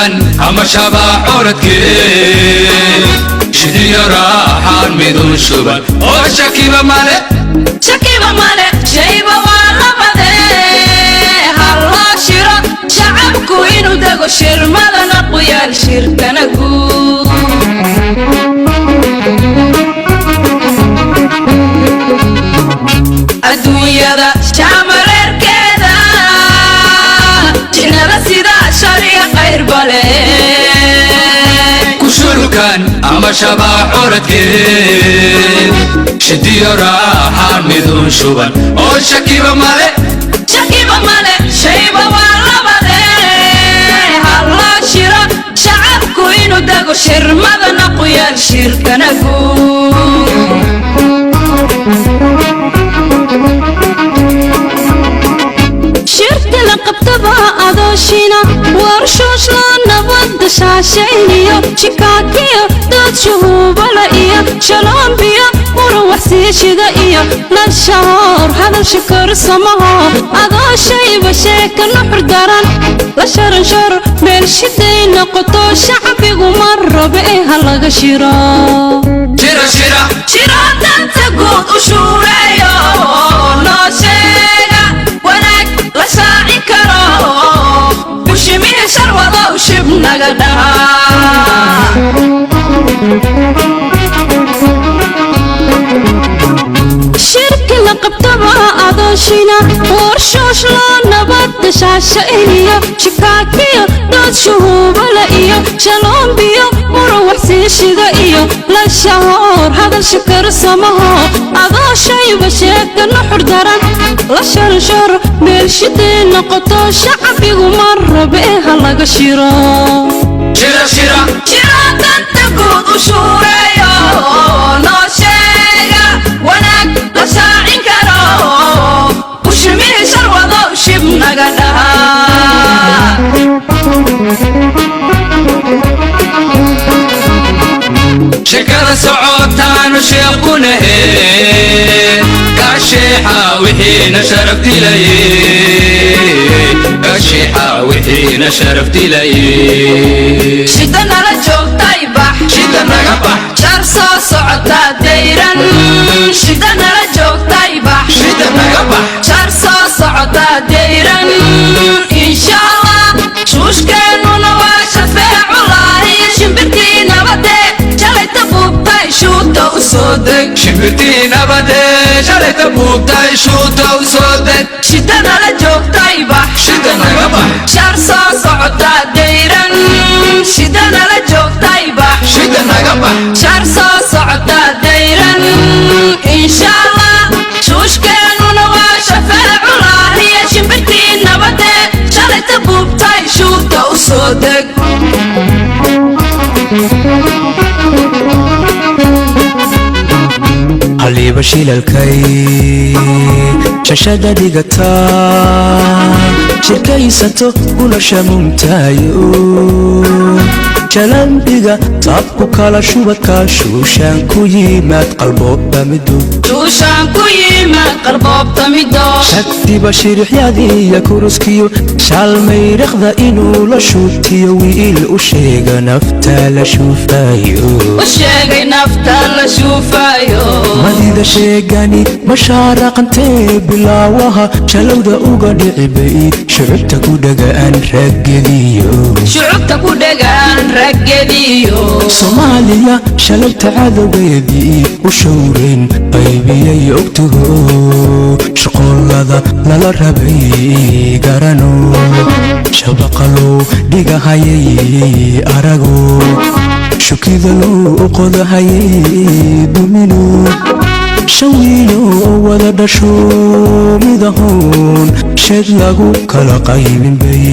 Kushulkan ama shabaa curadkee, shidiyo raaxaan midun shuban oo shakiba male. Shakiba male, shayba waa labade. Halloo shiro shacabku inuu dego, shirmadana quyaal shirkana guud. Adduunyada shaamareerkeeda jinnada sidaa shariya qayr bale. Kushulkan ama shabaa curadkee, shidiyo raaxaan midun shuban oo shakiba male. Shakiba male, shayba waa labade. Halloo shiro shacabku inuu dego, shirmadana quyaal shirkana guud. Shirka la qabtaba adooshina warshooshla nabadda shaashayniyo shikaakiyo dood shuhuubala iyo shaloombiyo muran waxsiishida iyo lashahoor hadal shakarsamaho adoo shayba sheeka nuxur daran la sharanshor meel shiday noqoto shacbigu ma rabe ee ha laga shiro. Shira shira. Shiro danta guud u shuureeyo, noo sheega wanaag la shaacin karo, bushimihi sharwadow shib naga dhaha. Shirki la qabtaba adooshina warshooshla nabadda shaashayniyo shikaakiyo dood shuhuubala iyo shaloombiyo muran waxsiishida iyo lashahoor hadal shakarsamaho adoo shayba sheeka nuxur daran la sharshor meel shiday noqoto shacbigu ma rabe ee ha laga shiro. Shira shira. Shiro danta guud u shuureeyo, noo sheega wanaag la shaacin karo, bushimihi sharwadow shib naga dhaha. Shekada socotaanu sheequnahe kasheexa wixiina sharaf dilaye, kasheexa wixiina sharaf dilaye. Shida nala joogtay bax. Shida naga bax. Shar soo socotaa dayran, shida nala joogtay bax. Shida naga bax. Shar soo socotaa dayran, insha Allah shuushkeennuna waa shafeeculaahi shimbirtii nabade shalayta buubtay shuuta u soo deg. Shimbirtii nabade shalayta buubtay shuuta u soo deg. Shida nala joogtay bax. Shida naga bax. Shar soo socotaa dayran, shida nala joogtay bax. Shida naga bax. Shar soo socotaa dayran, insha Allah shuushkeennuna waa shafeeculaahiya shimbirtii nabade shalayta buubtay shuuta u soo deg. Haliiba shilalkay shashada dhigata shirkaysato kuna shamuntaayo jalambiga taabku kala shubadka shuushaan ku yimaad qalboobta mido. Shuushaan ku yimaad qarboobta mido. Shagdiba shirixyadiiya kuruskiyo shaalmayriqda inuu la shuubtiyo wiil u sheega nafta la shuufayo. U sheegay nafta la shuufayo. Madida sheegani mashaaraqantee bilaawaha shalowda uga dhici bay shucubta ku dhaga'an raggediyo. Shucubta ku dhegaan raggediyo. Soomaaliya shalowta cadowgeedii u showrayn qaybiyay ogtaho shaqoolada lala rabay garano shabaqalow dhigahayay arago shukida loo qodahayay dumino shawiilo wada dhasho midahoon sheed lagu kala qaybin bay.